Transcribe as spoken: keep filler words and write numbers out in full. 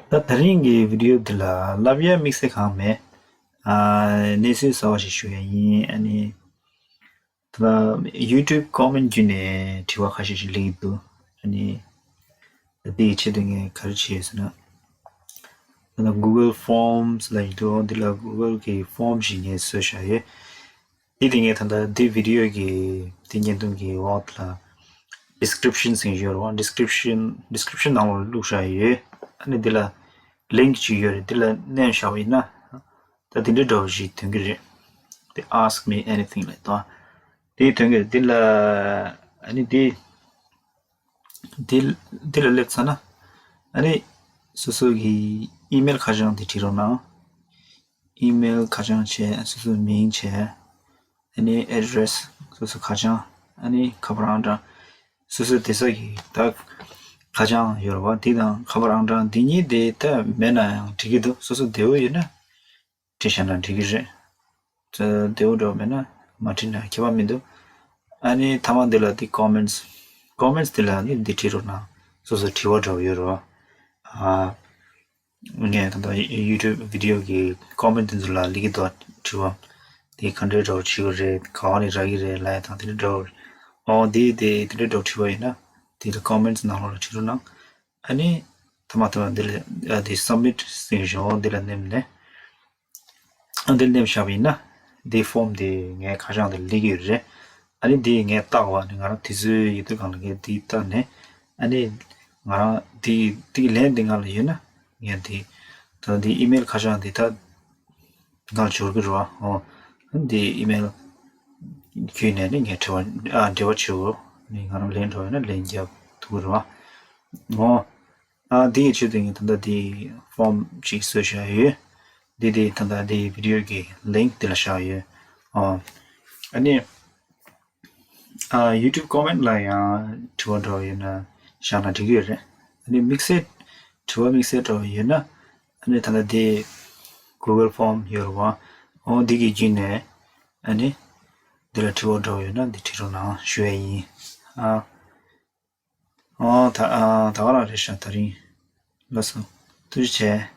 ད་དེ་རིང་གི་བི་ཌི་ཡོ་འདི་ལ་ལབ་ཡ་དམིགས་བསལ་གང་མེད། ཨ། གནས་ཚུལ་གསར་བ་ཞིག་ཞུ་ཡ་ཡིན། ཨ་ནི། ད་ཡུ་ཊུབ་ཀོ་མེན་ཊི་བརྒྱུད་ནས་དྲི་བ་ཁ་ཤས་ཤིག་སླེབས་ཀྱི་འདུག་ཨ་ནི། ད་དེའི་ཆེད་དུ་ངས་ག་རེ་བྱས་ཟེར་ན། ད་ལྟ་གུ་གལ་ཕོམ་ལབ་ཀྱི་འདུག་འདི་ལ་གུ་གལ་གྱི་ཕོམ་ཞིག་ངས་བཟོས་བཞག་ཡོད། འདི་དེ་ངས་ད་ལྟ་འདི་བི་ཌི་ཡོ་གི་འདི་བརྙན་ཐུང་གི་འོག་ལ་ཌི་སི་ཀི་རིབ་ཤན་ཟེར་ཡོད་རེད་བ། ཌི་སི་ཀི་རིབ་ཤན། ཌི་སི་ཀི་རིབ་ཤན་ནང་ལ་བླུགས་བཞག་ཡོད། ཨ་ནི་འདི་ལ་ལིང་ཅིག་ཡོད་རེད། འདི་ལ་མནན་བཞག་པ་ཡིན་ན། ད་འདི་འདྲའི་འདྲ་བོ་ཞིག་ཐོན་གྱི་རེད། དེ་Ask Me Anything ལབ་དང་། དེ་ཐོན་གྱི་རེད། འདི་ལ། ཨ་ནི་འདི། འདི། འདི་ལ་སླེབས་ཚར་ན། ཨ་ནི། སོ་སོ་གི་ཨི་མེལ་ཁ་བྱང་དེ་བྲིས་རོགས་གནང་། ཨི་མེལ་ཁ་བྱང་བྱས། སོ་སོའི་མིང་བྱས། ཨ་ནི་ཨེ་ཌི་རེ་སི། སོ་སོ་ཁ་བྱང་། ཨ་ནི་ཁ་པར་ཨང་གྲངས། སོ་སོའི་བསྡད་ས་གི་ད་ཁ་བྱང་ཡོད་རེད་བ། འདི་དང་ཁ་པར་ཨང་གྲངས་འདི་གཉིས་དེ་ད་མེད་ན་ཡང་འགྲིག་གི་འདུག་སོ་སོ་བདེ་བོ་ཡོད་ན་བྲིས་བཞག་ན་འགྲིག་གི་རེད། ད་བདེ་བོ་འདྲ་བོ་མེད་ན་མ་བྲིས་ན་ཁྱད་པར་མི་འདུག་ཨ་ནི་མཐའ་མ་འདི་ལ་འདི་ཀོ་མེན་ཊི། ཀོ་མེན་ཊི་འདི་ལ་ནི་འདི་བྲིས་རོགས་གནང་། སོ་སོ་དྲི་བ་འདྲ་བོ་ཡོད་རེད་བ། ཨ། ངས་ད་ལྟ་ཡུ་ཊུབ་བི་ཌི་ཡོ་གི་ཀོ་མེན་ཊི་འདི་ཚོ་ལ་སླེབས་ཀྱི་འདུག་དྲི་བ། འདི་ག་འདྲའི་འདྲ་བོ་བྱེད་དགོས་རེད། ག་བ་ནས་རག་གི་རེད་ལབ་ཡ་དང་དེ་འདྲ་འདྲ་བོ། ཨོ་འདི་དེ་དེ་འདྲའི་འདྲ་བོ་དྲི་བ་ཡིན་ན་དེ་ལ་ཀོ་མེན་ཊི་ནང་ལོགས་ལ་བྲིས་རོགས་གནང་། ཨ་ནི་མཐའ་མ་མཐའ་མ་འདི་ལ་ཨ་འདི་སབ་མིཊ་ཟེར་གྱི་བྱུང་། འོ་འདི་ལ་མནན་ནས། ཨ་འདི་མནན་བཞག་པ་ཡིན་ན་འདི་ཕོམ་འདི་ངའི་ཁ་བྱང་དེ་སླེབས་ཀྱི་ཡོད་རེད། ཨ་ནི་འདི་ངས་བལྟས་པ་ནི་ང་རང་དུས་ཚོད་ཡོད་དུས་སྒང་ལ་ངས་འདི་བལྟས་ནས། ཨ་ནི་ང་རང་འདི་འདི་ལན་འདི་ང་ལ་ཡོད་ན་ངས་འདི། ད་འདི་ཨི་མེལ་ཁ་བྱང་འདི་ད་ང་ལ་འབྱོར་གྱི་རེད་བ། འོ་འདི་ཨི་མེལ་བརྒྱུད་ནས་ནི་ངས་དྲི་བ། ཨ། འབྲེལ་བ་བྱེད་འོ། ནི་ང་རང་ལན་འགྲོ་ཡོད་ན་ལན་རྒྱག་ཐུབ་ཀྱི་རེད་བ། འོ། ཨ། འདི་ཡི་ཆེད་དུ་ངས་ད་ལྟ་འདི་ཕོམ་ཅིག་བཟོས་བཞག་ཡོད། འདི་འདི་ད་ལྟ་འདི་བི་ཌི་ཡོ་གི་ལིང་འདི་ལ་བཞག་ཡོད། ཨ། ཨ་ནི། ཨ། ཡུ་ཊུབ་ཀོ་མེན་ཊི་ལ་ཡང་དྲི་བ་འདྲ་བོ་ཡོད་ན་བཞག་ན་འགྲིག་གི་ཡོད་རེད། ཨ་ནི་དམིགས་བསལ་དྲི་བ་དམིགས་བསལ་འདྲ་བོ་ཡོད་ན། ཨ་ནི་ད་ལྟ་འདི་གུ་གལ་ཕོམ་ཡོད་རེད་བ། འོ་འདི་གི་བརྒྱུད་ནས། ཨ་ནི་འདི་ལ་དྲི་བ་འདྲ་བོ་ཡོད་ན་འདི་དྲི་རོགས་གནང་ཞུ་ཡ་ཡིན། ཨ། ཨོ། ད་ཨ་ད་ག་རང་རེད་ཤག་དེ་རིང་ལགས་སོ། ཐུགས་རྗེ་ཆེ།